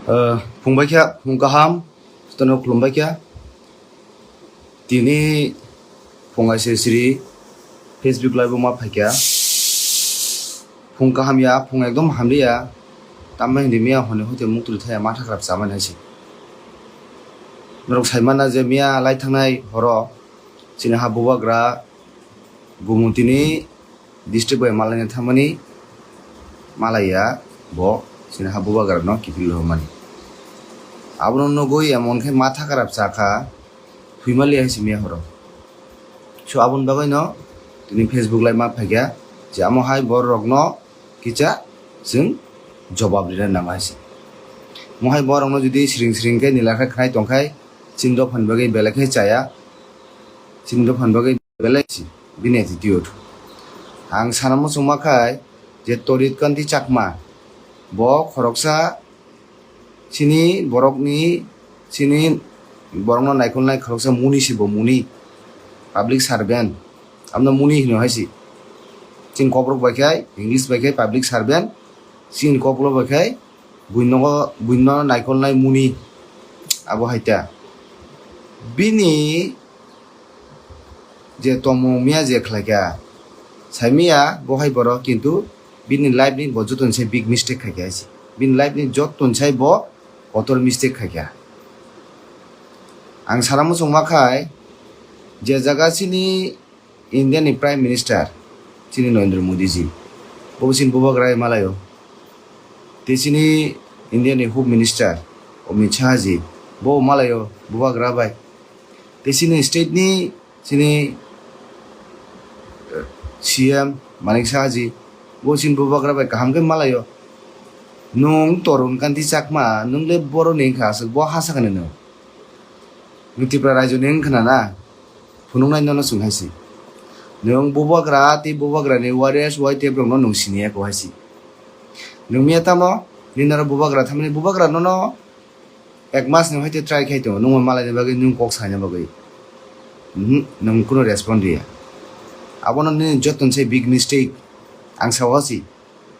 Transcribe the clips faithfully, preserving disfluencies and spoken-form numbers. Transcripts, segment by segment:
Ah, phung bai kha, phung kaham, jotono khulum bai kha. Tini phung aise siri Facebook live o ma phai kha. Phung kaham ya, phung ekdom hamri ya. Tamma hindi miya hone hoite muktri thaya matha kharap chamani hai se. Norok sai mana je miya lai thangnai horo chini ha bubagra Gumutini district bai malaina thangmani malaiya bo chini ha bubagra no kiphil rwmani. Abono nugwi emon khe matha kharap chakha, thwimali hai simi horo. So aboni bagwi no tini Facebook live ma phaikha je amo hai borok no kisa chwng jobab rina nang hai se. Mo hai borok no jodi siring siring khe nila khe khnai tong khai chini dophani bagwi belai khe chaya, chini dophani bagwi belai si bini attitude. Ang sana muchungma khai je Torit Kanti Chakma bo khoroksa chini borokni, chini borokno naikolnai khoroksa muni si bo muni, public servant, amno muni hino hai si. Chini kokrok bai khai, English bai khai public servant, chini kokrok bai khai buino, buino naikolnai muni abo hai ta. Bini je tongmung miya je khlaikha, saimiya bo hai borok, kintu bini life ni bo joto ni sai big mistake khaikha hai se. Bini life ni joto ni sai bo kotor mistake khaikha. Ang sana muchungma khai je jaga chini India ni Prime Minister chini Narendra Modi ji, bo chini bubagra bai malaio. Tei chini India ni Home Minister Amit Shah ji, bo malaio bubagra bai. Tei chini state ni chini, eh, C M Manik Saha ji, bo chini bubagra bai kaham khe malaio. Nwng Torun Kanti Chakma, nwng le borok ni wngkha aswk, bo ha sakani nwng. Nwng Tripura raijo ni wngkha na na? Phunuknai nono chwng hai se. Nwng bubagra tei bubagra ni warriors Y T F rok no nwng siniya ko hai se. Nwng miya tamo, nini oro bubagra thamani bubagra nono ek mas ni hoite try khai tongo, nwng malai ni bagwi nwng kok saina bagwi. Mhm, nwng kunu respond riya. Abono nini joto ni sai big mistake. Ang sao si.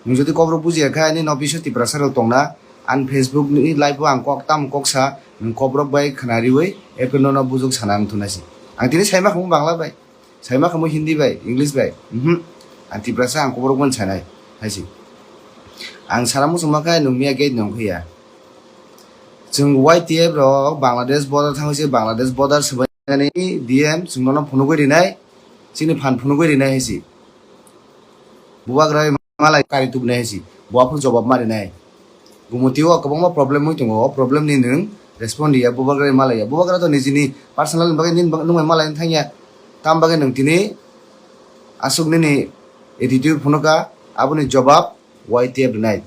Nwng jodi kokrok bujiya khe, nini office o Tiprasa rok tongna, ani Facebook ni live o ang kok tam kok sa, nwng kokrok bai khna riwi, epre nono bujok sana ang thunai si. Ang tini saima khamu Bangla bai. Saima khamu Hindi bai, English bai. Mhm. Ang Tiprasa, ang kokrok bai sanai. Hai si. Ang sana muchungma khe nwng miya gate nong khe ya. Chwng Y T F rok Bangladesh border thangwi se Bangladesh border swbainani D M chwng nono phunugwi rinai, chini phan phunugwi rinai hai se. Bubagra malai kari tubunai hai se. Bo aphuru jobab ma rinai. Gumutio kwbangma problem wng tongo, o problem ni nwng respond riya, bubagra malaiya. Bubagra to nijini personal ni bagwi nini bag-, nwng bai malai thangya. Tam bagwi nwng tini aswk nini attitude phunukha, aboni jobab Y T F rinai.